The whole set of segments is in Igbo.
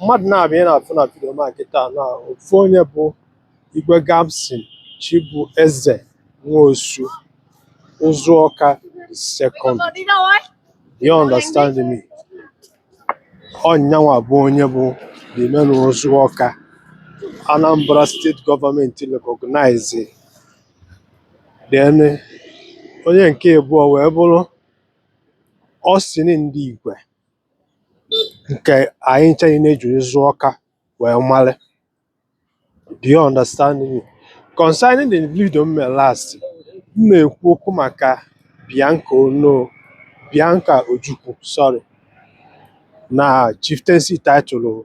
Mmadụ na-abịa ị na-afụ na video ma kịta na ofu onye bụ Igwe Gabson Chibueze Nwosu, Uzuoka the second. You understand me? Ọnyanwa bụ onye bụ the main Uzuoka Anambra State Government recognize. Then onye nke abụọ wee bụrụ Austin Ndigwe, nke anyị ncha niile ji Uzuoka wee mara. Do you understand me? Concerning the video m mere last, m na-ekwu okwu maka Bianca Ono, Bianca Ojukwu, sorry, na chieftaincy title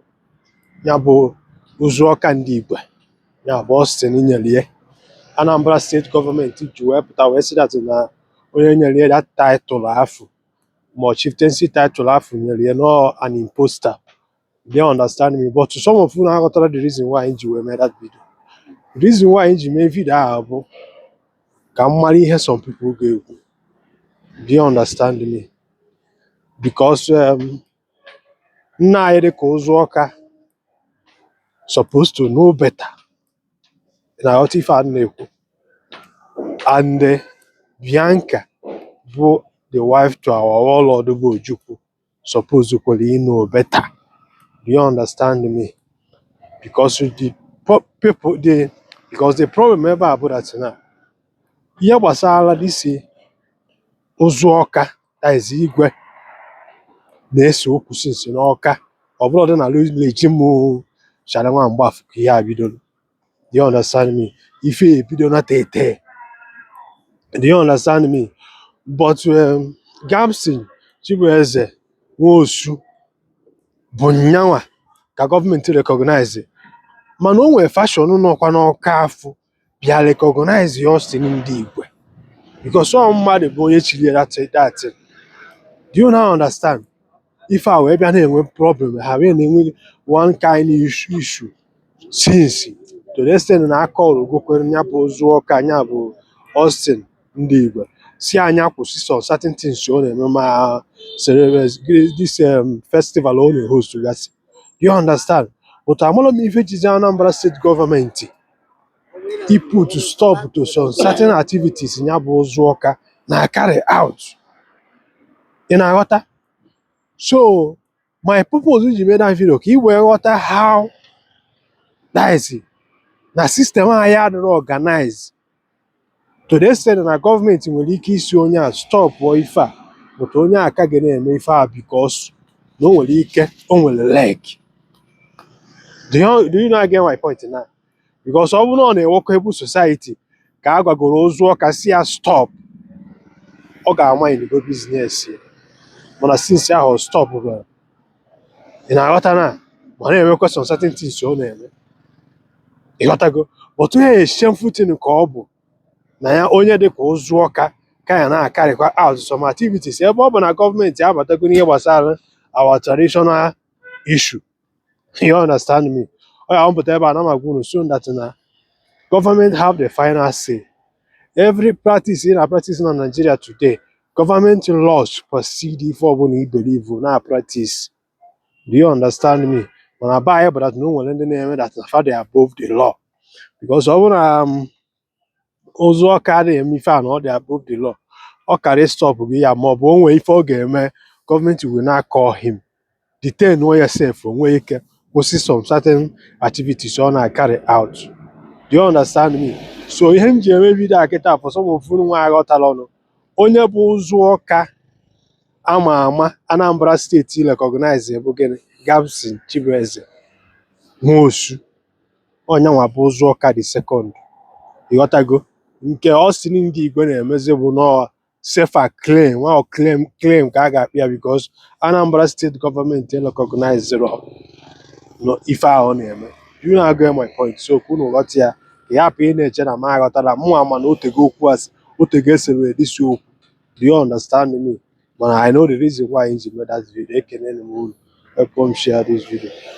ya bụ Uzuoka Ndigwe, ya bụ Austin nyere ya. Anambra State Government ji wee pụta wee sị that na onye nyere ya that title afụ, ma ọ chieftaincy title afụ nyere ya no an imposter. Do you understand me? But some of you aghọtara the reason why anyị ji wee mee that video. The reason why anyị ji mee video ahụ bụ ka m mara ihe some people ga-ekwu. Do you understand me? Because nna anyị dịka Uzuoka supposed to know better. Na-aghọta ife a m na-ekwu? And Bianca bụ the wife to our warlord bụ Ojukwu suppose kwere ị know better. Do you understand me? Because the people the because the problem ebe a bụ that na ihe gbasara this Uzuoka, that is Igwe, na-ese okwu since n'Ọka. Ọ bụrụ dị na regime Charlie nwa Mgbafọ ka ihe a bidoro. Do you understand me? Ife ebido na tete. Do you understand me? But Gabson Chibueze Nwosu bụ nyanwa ka gọọmenti recognize, mana o nwere faction nọkwa n'Ọka afụ bịa recognize Austin Ndigwe, because ọ mmadụ bụ onye chiri ya that thing. Do you now understand? Ife a wee bịa na-enwe problem, ha wee na-enwe one kind issue since, to the extent na aka ọrụ gokwere ya bụ Uzuoka, ya bụ Austin Ndigwe, si anya kwụsị some certain things ọ na-eme, ma this festival ọ na-host gasị. Do you understand? But amarọ m ife jizi Anambra State Government i put stop to some certain activities ya bụ Uzuoka na carry out. Ị na-aghọta? So my purpose ji mee that video ka ị wee ghọta how, that is, na system anyị adịrọ organize to the extent na gọọmenti nwere ike isi onye a stop ife a, but onye a ka ga na-eme ife a because na o nwere ike, o nwere leg. Do you not get my point now? Because ọ bụrụ na ọ na-ewekọ society ka a gwagoro Uzuoka si ya stop, ọ ga-ama inigo business ya. Mana since ahụ stop bịara, ị na-aghọta na ma na-emekwa some certain things ọ na-eme, ịghọtago? But onye shameful thing ka ọ bụ na ya onye dịka Uzuoka ka ya na-akarịkwa out some activities, ebe ọ bụ na gọọmenti abatago n'ihe gbasara our traditional issue. You understand me? Ọ ya mpụta ebe a na m agwa unu so that na government have the final say. Every practice ị na practice na Nigeria today, government laws supersede ife ọbụla i believe na practice. Do you understand me? Mana be anyị bụ that na o nwere ndị na-eme that na fa dị above the law, because ọ bụrụ na Uzuoka adịghị eme ife a na ọ dị above the law, ọ kara stop gị ya, ma ọ bụ o nwee ife ọ ga-eme, gọọmenti will not call him, detain ya sef, o nwee ike kwụsị some certain activities ọ na-carry out. Do you understand me? So ihe m ji eme video a kịta, for some of unu nwa aghọtala ọnụ, onye bụ Uzuoka ama ama Anambra State recognize bụ gịnị? Gabson Chibueze Nwosu. Ọnyanwa bụ Uzuoka the second, ịghọtago? Nke Austin Ndigwe na-emezi bụ nọọ self acclaim nwa claim ka a ga-akpọ ya, because Anambra State Government recognize no ife ahụ ọ na-eme. You na get my point? So ka unu ghọta ya, ka ị hapụ ị na-eche na m aghọtara. Mụnwa ma na otego okwu a, otego esere this okwu. Do you understand me? Mana I know the reason why ji mee that video. Ekene m unu. Help m share this video.